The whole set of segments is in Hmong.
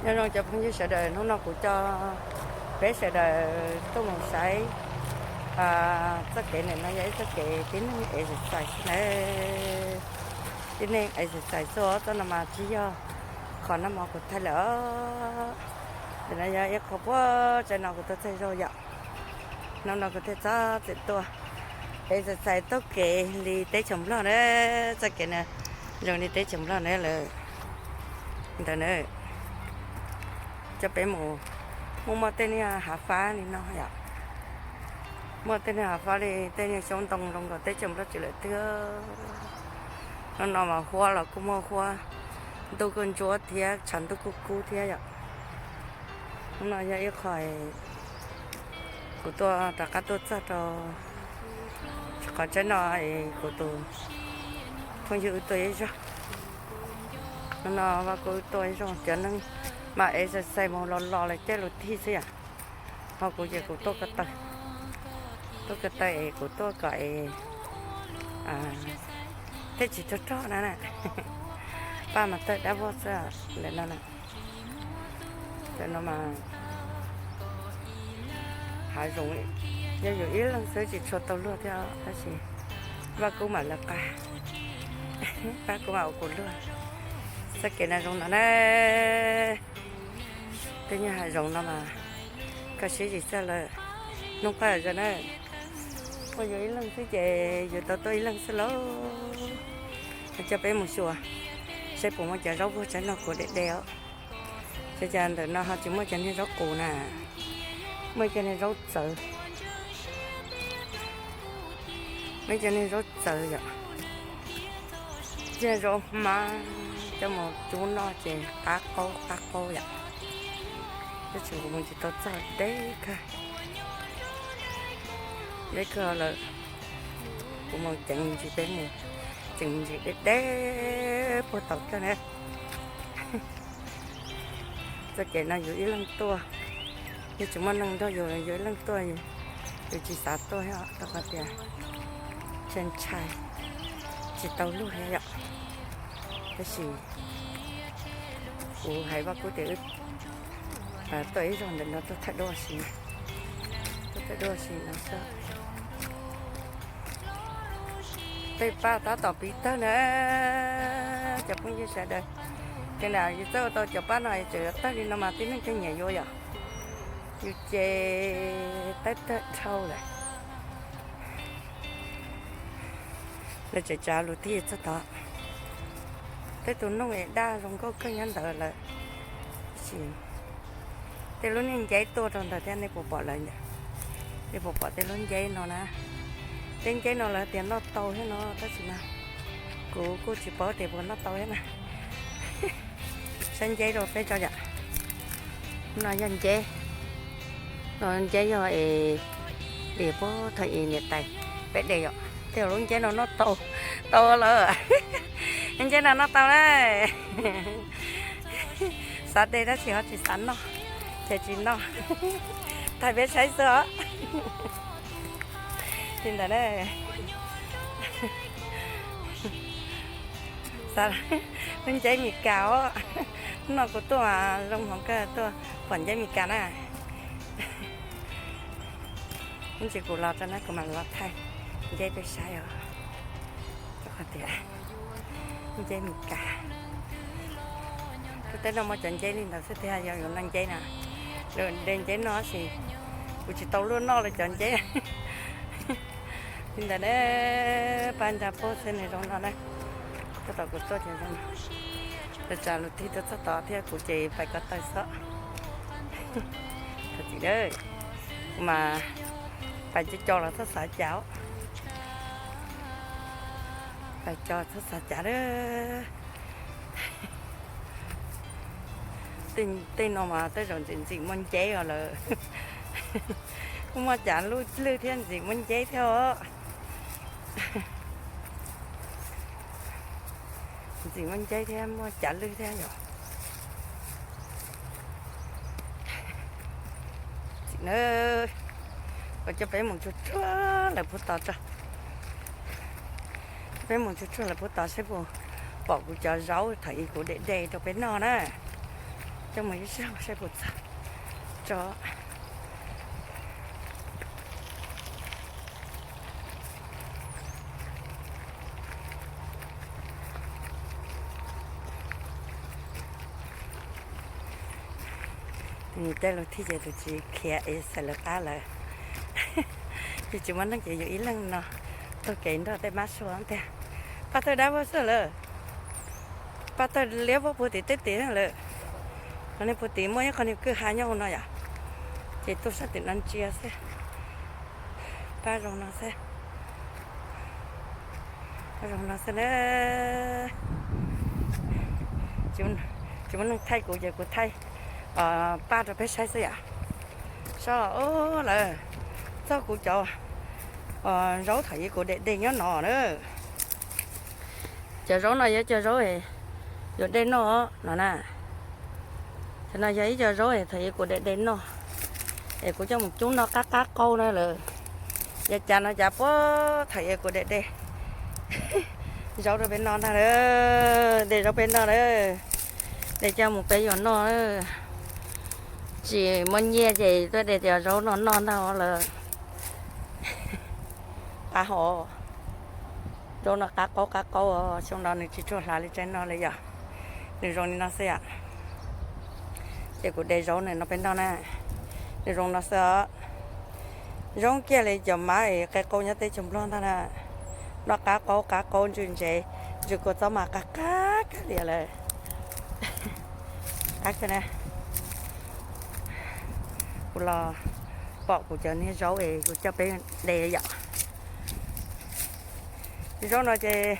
Nyob zoo cov phooj ywg sawv daws, hnub no kuv coj peb sawv daws tuaj mus saib txoj kev ntawm no yog ib txoj kev tib neeg exercise xwb na. Tib neeg exercise xwb, txoj no mas tsis yog qhov noj mov kuv thaij lawm os. Ntawm no yog ib qho puag tsaib no kuv tuaj txog zog yom. Hnub no kuv thiaj txhob txwm tuaj exercise txoj kev li teb chaws Nplog na. Txoj kev na zoo li teb chaws Nplog na lawm. Ntawm na coj peb mus, muaj muaj tej niag hav fab li no yom. Muaj tej niag hav fab li tej niag xyoob ntoo zoo nkaus teb chaws Nplog tsis lawm twg. Hnub no mas huab los kuj muaj huab, ntuj kuj ntsuab thiab tshav ntuj kuj kub thiab yom. Hnub no yog ib qho kuv tuaj rov qab tuaj txog rau qhov tsaib no es kuv tus phooj ywg wb tuaj ib zaug. Hnub no Vaj Kub wb tuaj ib zaug, cov neeg mas exercise mus los los lawm caij lus tig xwb yom. Ho kuv ces kuv tuaj ko taw, tuaj ko taw es kuv tuaj kom es thiaj tsis rog rog na na. Paj mas tawg dab vog xwb ntawm no na. Cov no mas hav zoov, yog yus ib leeg xwb tsis tshua tau luag thiab tab sis Vaj Kub mam lawv qab, Vaj Kub mam ua kuv luag. Txoj kev no zoo no na. Tej nyuag hav zoov no mas koj siab zim txog lawm, hnub qab zog na. Muaj yus ib leeg xwb ces yus tau tuaj ib leeg xwb lauj. Coj peb mus xyuas saib puas muaj cov zaub vuag tsaib no kuv de de os. Ces cas ntawm no ho tsis muaj cov niag zaub qus na, muaj cov niag zaub txawv, muaj cov niag zaub txawv yom. Cov zaub hmab coj mus cub noj ces qab qaub qab qaub yom. Tab sis kuv mus tsis tau txog deb kawg, deb kawg lawm. Kuv mus ceev ntsis peb mus, ceev ntsis deb deb puag tom kawg na. Txoj kev no yus ib leeg tuaj, yeej tsis muaj neeg nrog yus, yus ib leeg tuaj, yus tsis xav tuaj thiab rau qhov tias ntshai ntshai, tsis tau luag thiab yom. Tab sis kuv hais Vaj Kub tias wb tuaj ib zaug ntawm no tuaj thaij duab si, tuaj thaij duab si no xwb. Tej paj tab tom piv tawg na, cov phooj ywg sawv daws. Ces na yus txawj ua tau cov paj no tseem yuav tawg li no mas tib neeg thiaj nyiam yuav yom. Yus ces tawg tawg dhau lawm. Lawv tseem tsa lus tig txog tod. Tej tus noog es daj zoo nkauj kawg nyob ntawd lawm. Tab sis tej lub niag nceb tuaj rau ntawd thiab, nej puas pom lawv ntawd? Nej puas pom tej lub nceb no na? Tej nceb no lawv tias noj tau thiab no tab sis mas kuv kuj tsis paub tias puas noj tau thiab na. Saib nceb rau peb tso yom. No yog nceb, no nceb yog es, es puag thaum ub niam tais peb de yom, tej lub nceb no noj tau, tau lawm. Nceb no noj tau na. Xav de tab sis ho tsis xav noj, ces tsis noj. Thaij peb saib xwb os. Li ntawd na. Xav lub nceb Mes Kas os. No kuv tuaj zoo hmoov kawg tuaj pom nceb Mes Kas na. Ib ntsis kuv los tso na kuv mam los thaij nceb peb saib os. Rau qhov tias nceb Mes Kas, lub teb no muaj cov nceb li ntawd xwb tiag, yog yuav noj nceb na, de nceb noj tab sis kuv tsis tau luag noj li cov nceb. Li ntawd ne, paj ntsa puag xwb nws zoo no na. Txog tod kuv tuaj ces zoo no. Lawv tsa lus tig tuaj txog tod thiab kuv ces pais ko taw xwb. Txiv, kuv mas pais co co los txhob xav cas, pais co txhob xav cas lawm. Tej no mas tej zaum ntxim ntxim muaj nceb os lawm. Kuj muaj cas lwj thiab ntxim muaj nceb thiab os. Ntxim muaj nceb thiab muaj cas lwj thiab yom. Txiv, coj peb mus tsuag tsuag lawm puag tod tso. Peb mus tsuag tsuag lawm puag tod saib puas pom kuv cov zaub thaum ub kuv de de rau peb noj na. Coj mus ib zaug saib puas txog tso. Tus niam tais lus thij ces tus txiv khiav es xaws lawv qab lawm. Yus tsis muaj neej ces yus ib leeg no taug kev nrog tej mab sua tiag. Paj tawg dab vog xwb lawm. Paj tawg liab vog puag tim teb tim lawm. Qhov niag puag tim muaj ib qho niag kwj ha nyob hauv no yom. Ces tuaj sab tim no ntsia xwb. Paj zoo no xwb. Paj zoo no xwb na. Tsis muaj neeg thaij kuv ces kuv thaij paj rau peb saib xwb yom. Sab lawm, txog kuv cov zaub thaum ub kuv de de nyob no na. Cov zaub no yog cov zaub yuav de noj no na. Cov no yog ib co zaub thaum ub kuv de de noj, es kuv coj mus cub noj qab qab qaub na lawm. Yog cas no cas puag thaum ub kuv de de zaub rau peb noj ntag lawm, de zaub peb noj lawm, de coj mus peb yuav noj. Tsis muaj nyiaj ces tuaj de cov zaub no noj ntag lawm. Qab hov, zaub no qab qaub qab qaub os, xyoo no nws tsis tshua hlav li tsaib no li yom. Nws zoo li no xwb yom. Ces kuv de zaub nws no peb noj na. Nws zoo no xwb os. Zoo kiag li cov mab es qe qau nyob teb chaws Nplog ntag na. Noj qab qaub qab qaub ntsws ntsev, ntsws kua txob mas qab qab kawg li lawm. Qab kawg na. Kuv los pom kuv cov niag zaub es kuv coj peb de yom. Zaub no ces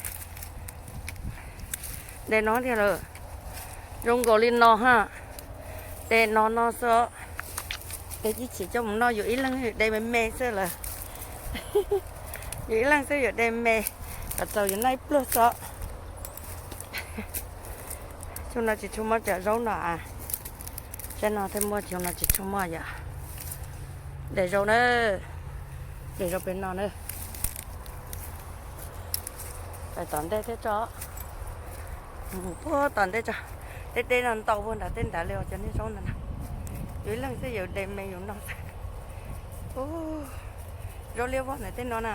de no tiag lawm. Zoo nkaus li no ha. De no no xwb. De ib chim coj mus noj, yus ib leeg de me me xwb lawm. Yus ib leeg xwb yuav de me, kom txaus yuav noj ib pluag xwb. Xyoo no tsis tshua muaj cov zaub no a. Tsaib no thiaj muaj, xyoo no tsis tshua muaj yom. De zaub na, de zaub peb noj na. Pais tom ntej thiab tso. Mus puag tom ntej tso. Tej dej no ntau puag nram tej nrad li os, cov niag zaub no na. Yus ib leeg xwb yus de me yus noj xwb. Zaub liab vog ntawm tej no na.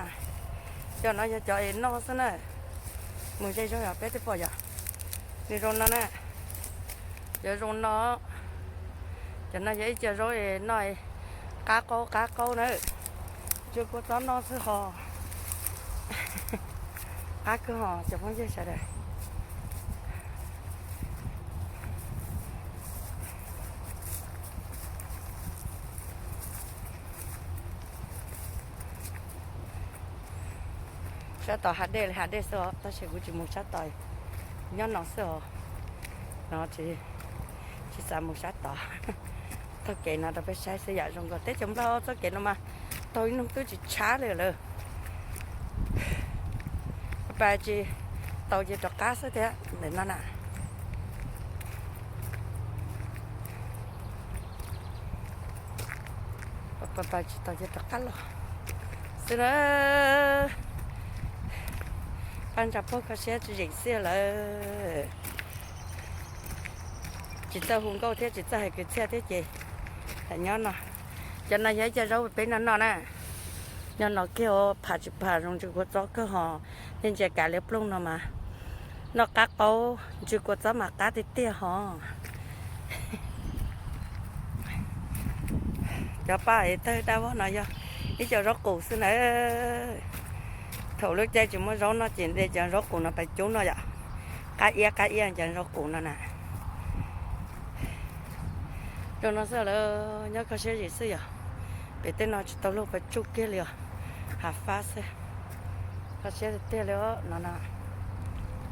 Cov no yog cov es noj xwb na. Mus ze zog yog peb twb pom yom. Nws zoo no na. Cov zoo no. Cov no yog ib co zaub es noj qab qaub qab qaub na. Ntsws kua txob noj xwb ho. Qab kawg ho cov phooj ywg sawv daws. Sab tod hav dej li hav dej xwb os, tab sis kuv tsis mus sab tod, nyob no xwb os. No tsis xav mus sab tod. Taug kev no rau peb saib xwb yom, zoo nkaus teb chaws Nplog txoj kev no mas taug ib hnub twb tsis tshab li lawm. Pas tsis taus ces rov qab xwb thiab ntawm no na. Pas tsis taus ces rov qab los xwb na. Paj ntsa puag kho siab tsis zim xwb lawm. Tsis txawj hu nkauj thiab tsis txawj hais kwv txhiaj thiab ces nyob no. Cov no yog ib co zaub peb noj noj na. Nyob no kiag pham tsis pham zoo ntsws kua txob kawg ho. Tej ntsia kav liab ploog no mas noj qab qaub, ntsws kua txob mas qab tiag tiag ho. Cov paj es tawg dab vog no yog ib co zaub qus xwb na. Thaum lub caij tsis muaj zaub noj ces de cov zaub qus no pais cub noj yom. Qab iab qab iab cov zaub qus no na. Zoo no xwb lawm, nyob kho siab zim xwb yom. Pem tej no tsis tau luag pais tsuj kiag li os. Hav fab xwb. Kho siab tiag tiag li os no na.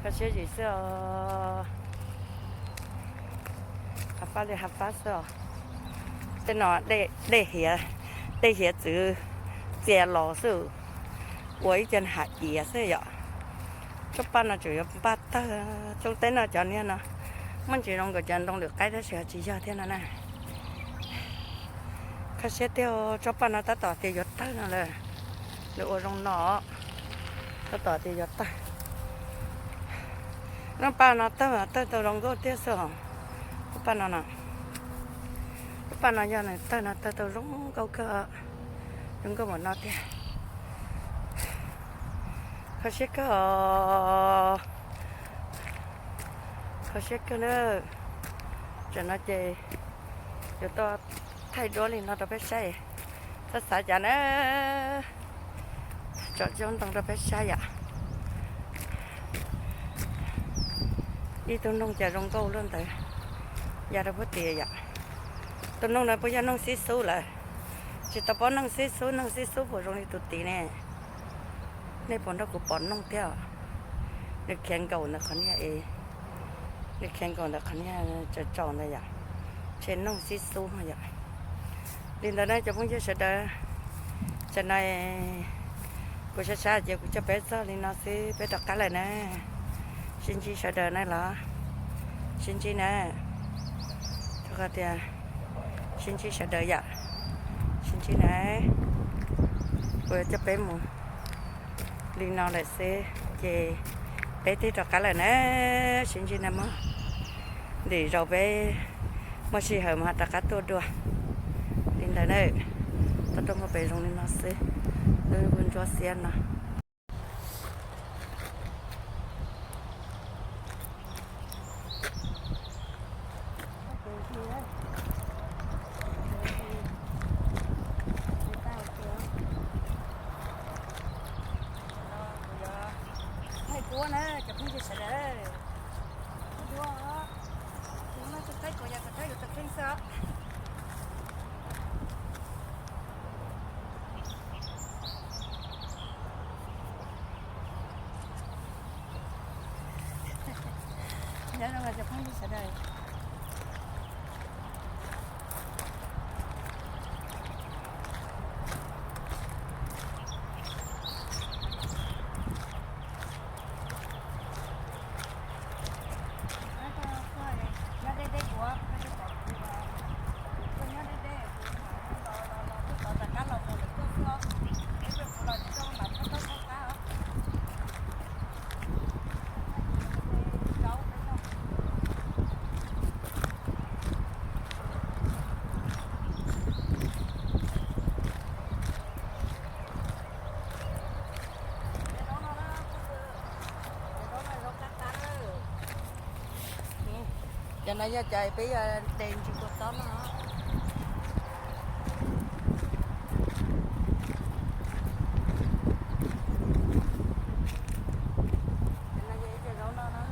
Kho siab zim xwb os. Hav fab li hav fab xwb os. Tej no dej hiav, dej hiav txwv txias los xwb, ua ib co hav iav xwb yom. Tsob paj no tseem yuav npaj tawg, tsob teb no cov niag no muaj ntsis zoo nkaus cov ntoo lwm qaib tab sis ho tsis yog thiab no na. Kho siab tiag, tsob paj no tab tom tias yuav tawg no lawm, nws ua zoo no, tab tom tias yuav tawg. Lub paj no tawg, tawg tau zoo nkauj tiag xwb os. Lub paj no no. Lub pas no yog nws tawg no tawg tau zoo nkauj kawg, zoo nkauj npaum no tiag. Kho siab kawg os, kho siab kawg na. Tsam no ces yuav tuaj thaij duab li no rau peb saib, txhob xav cas na. Tsom tsob ntoo rau peb saib yom. Ib tug noog cas zoo nkauj luaj ntawd ya rau puag tid yom. Tus noog no puas yog noog xib xub lawm? Tsis tau paub noog xib xub, noog xib xub puas zoo li tus tid ne? Nej puas nrog kuv pom noog thiab? Nws khiav nkaum ntawm qhov niag es, nws khiav nkaum ntawm qhov niag tsaus tsaus ntawd yom. Ntshe noog xib xub no yom. Li ntawd na cov phooj ywg sawv daws, tsam no kuv sab sab ces kuv coj peb txog li no xwb, peb rov qab lawm na. Sib ntsib sawv daws na los, sib ntsib na. Rau qhov tias sib ntsib sawv daws yom, sib ntsib na. Kuv yuav coj peb mus li no lawm xwb ces peb twb rov qab lawm na. Sib ntsib na mog, lwm zaus peb muaj sij hawm mas ho rov qab tuaj dua. Li ntawd na, tau tuaj muaj pem zoo li no xwb, lub ntsuab xiab no. Thaij duab na cov phooj ywg sawv daws. Thaij duab, kuv no thaij kuv yog thaij kuv tus kheej xwb. Nyob zoo cov phooj ywg sawv daws. Nyob deb deb kuv, koj nyob deb deb kuv mam los, los twb tod rov qab los mus lawm tuaj xwb os. Peb peb kuv los tsis tau mam thob thob qab os. Cov no yog cov peb yog de ntsis kua txob no. Cov no yog ib co zaub no na.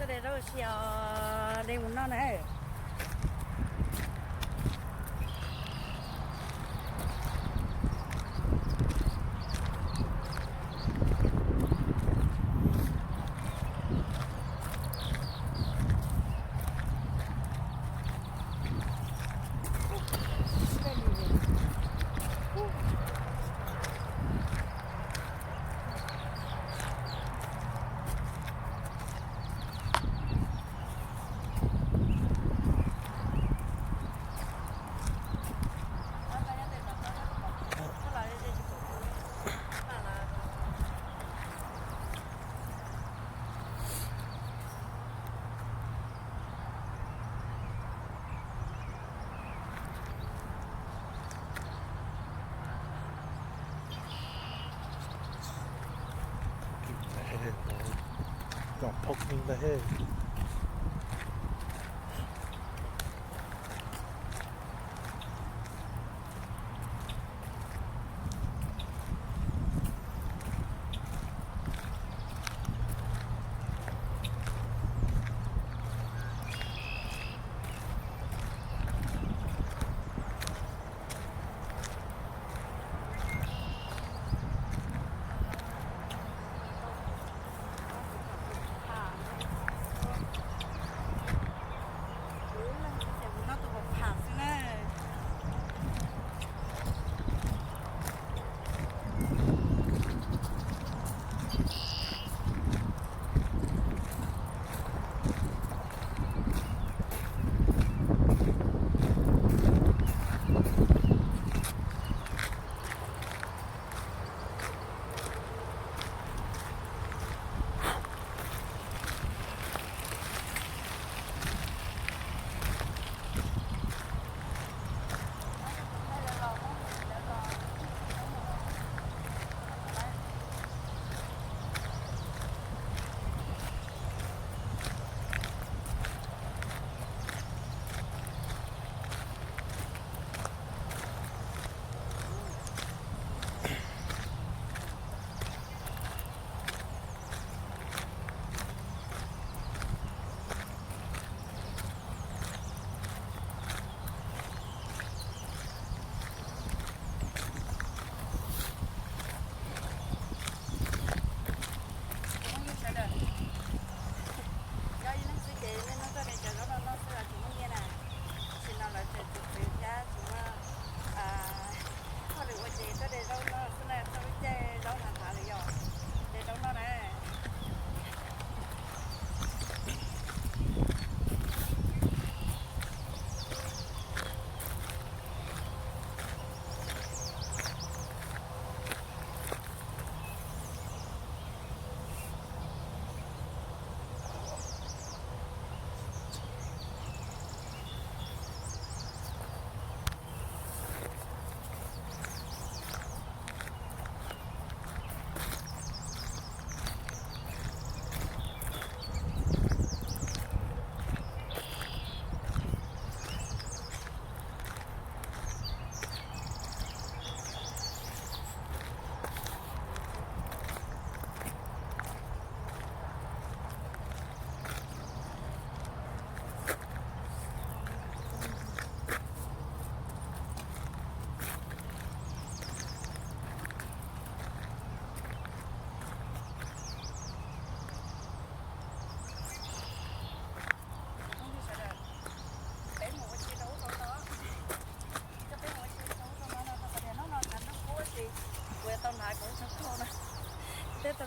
Tuaj de zaub ua si os, de mus noj na. Kom phom ntawd he.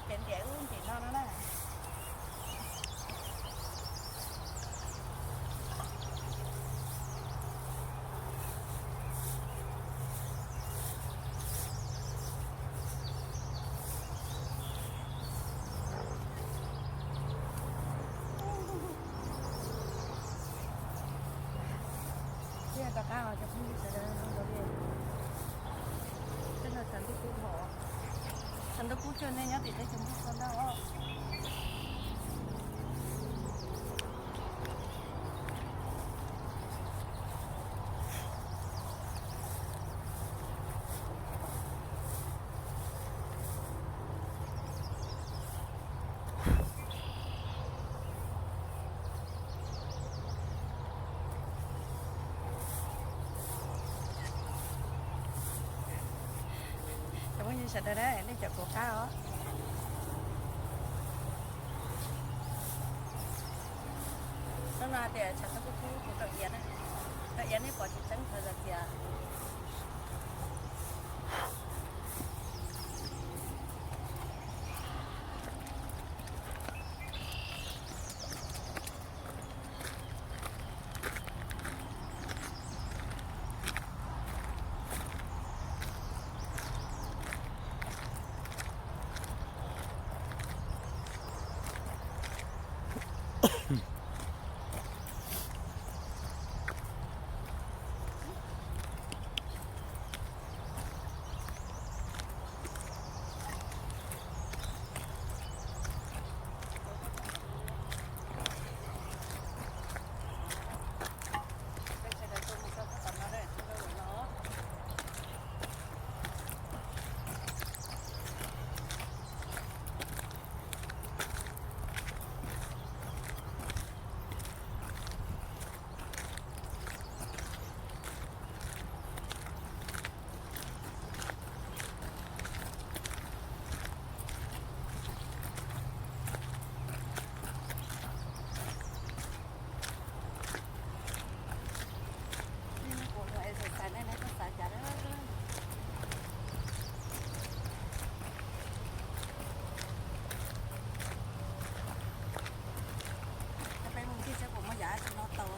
Ces ntiam wb ntim no no na. Thiab rov qab os cov phooj ywg sawv daws, zoo nkaus li tej no tshav ntuj kub dhau, tshav ntuj kub cuag nej nyob tim teb chaws Nplog tau ntag os. Cov phooj ywg sawv daws na, nej caum kuv qab os. Hnub no hais tias tshav ntuj kub kub kuv rau iav na, rau iav nej pom tsis tseeb thaum tias Peb mus ncig seb puas muaj yam dab tsi noj tau.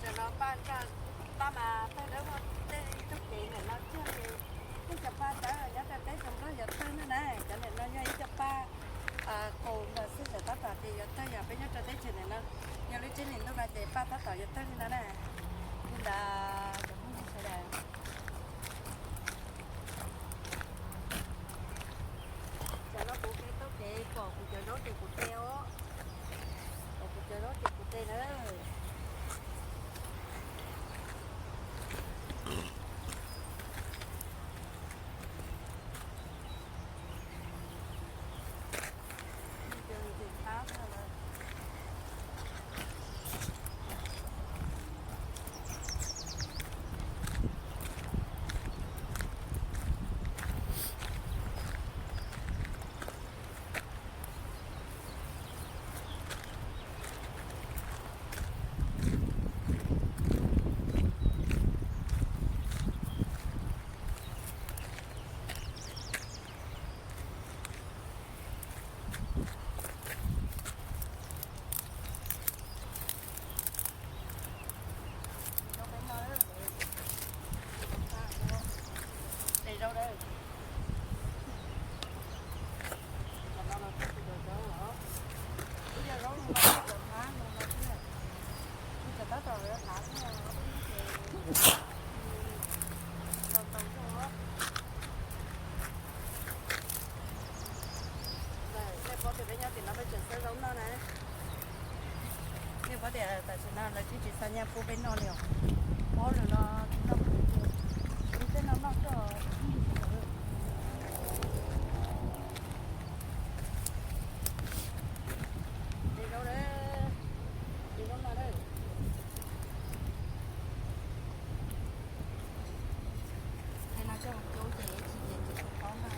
Tam no paj ntsaj tab mas tawg dawb vog tej ib tug kev ntawm no tsuag ces tej cov paj tawg nyob rau teb chaws Nplog yuav tawg na na. Cov ntawm no yog ib co paj qus ntawd xwb, txawm tab tom tias yuav tawg, yog peb nyob rau teb chaws ntawm no yog lub tsev li ntuj no ces paj tab tom yuav tawg li no na. Li ntawd cov phooj ywg sawv daws, tam no kuv kev taug kev pom kuv cov zaub ces kuv de os, pom kuv cov zaub ces kuv de na. Nej paub tias peb nyob tim no peb tseem xawb zaub noj na. Nej paub tias tam sim no lawv twb tsis Xav nyas puas peb noj li os. Mob lawm los tsis noj, kuv tej no noj coj. De zaub, de zaub no. Qhia no coj mus cub ces tsis ces tsis tau qhov ntag.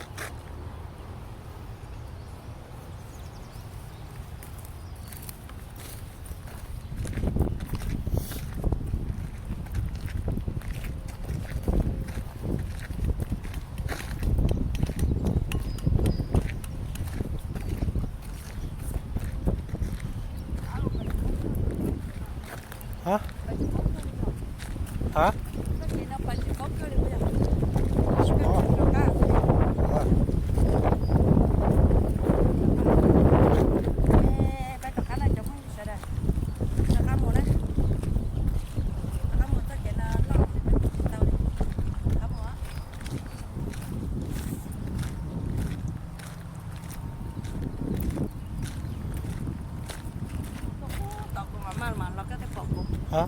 Hab? Hab?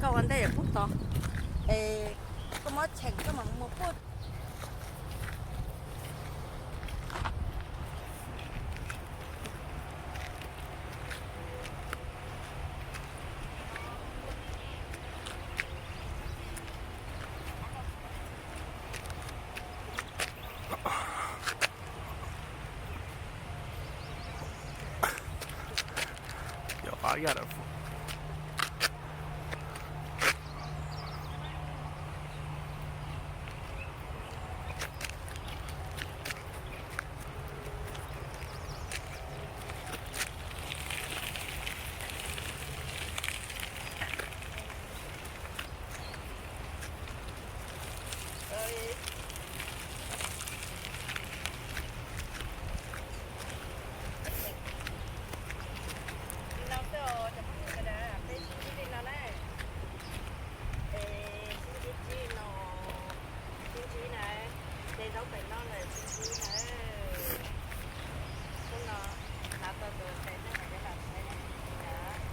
Koj ua ntej pub tod es koj muab cheem koj mam mus puag. Li no xwb os cov phooj ywg sawv daws, peb sib ntsib li no na. Es sib ntsib txij no, sib ntsib na, de zaub pem no lawm sib ntsib na. Hnub no hnav tau tus ntses no peb los saib na, sib ntsib os.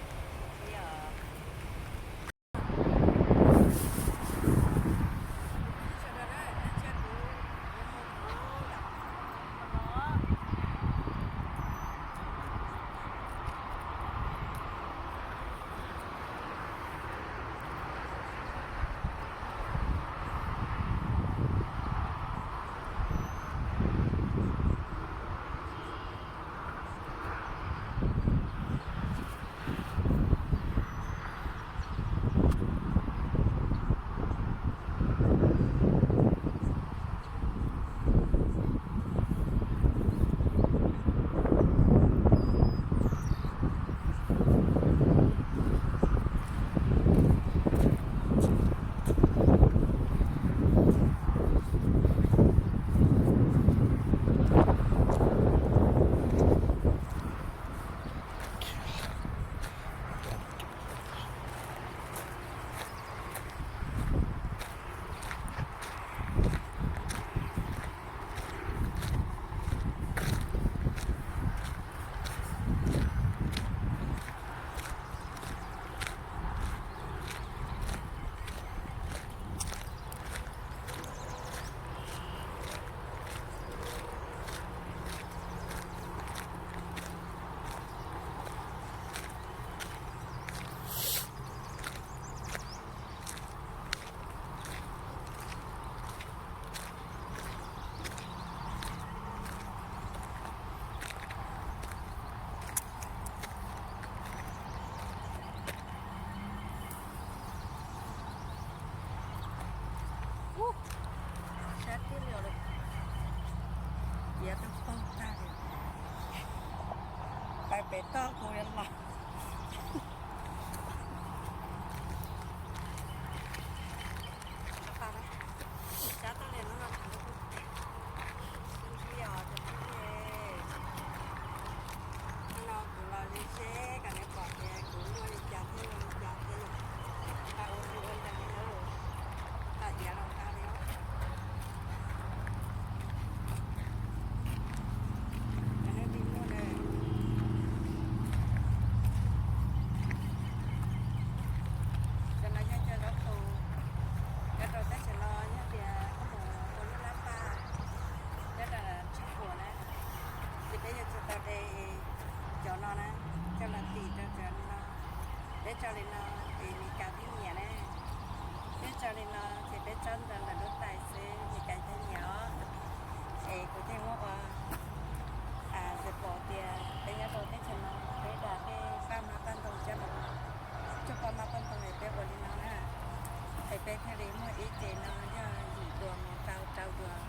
Ub, sab tiag li os, ciav tus pog tag li. Pais pem toj kuv yuav los. Sab toj li no no, sib ntsib os cov phooj ywg. Hnub no kuv los ze seb kom neb pom tias kuv luaj li cas thiab zoo li cas thiab yom. Tau ua li ua cas li lawm, tau iav los tau li os. Cov nej dig muaj na. Ntawm ntawm lub tais xwb, Meskas thiab nyiam os. Es kuv thiaj muab ua, pom tias peb nyob rau teb chaws no peb dag tej paj mab paj ntoo coj los, coj paj mab paj ntoo es peb ua li no na. Es peb thiaj li muaj ib ce no yog yim duas mus rau rau duas,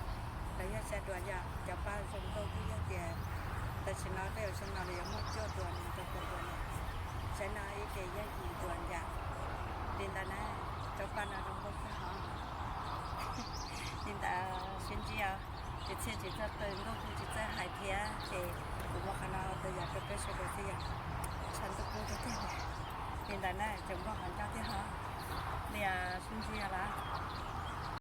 los yog xya duas yom. Cov paj zoo nkauj kuj yog tias tam sim no tej zaum sab no los yuav muaj cuaj duas mus rau kaum duas lawm. Saib no ib ce yog yim duas yom. Li ntawd na, cov paj no zoo nkauj kawg hov. Li ntawd sib ntsib os, tsis txhiaj tsis txawj qw, nkauj kuj tsis txawj hais thiab ces kuv muab qhov no tau yam rau peb sawv daws xwb yom. Tshav ntuj kub tiag tiag li. Li ntawd na, tseem muaj qhov ncauj thiab hov. Li sib ntsib os.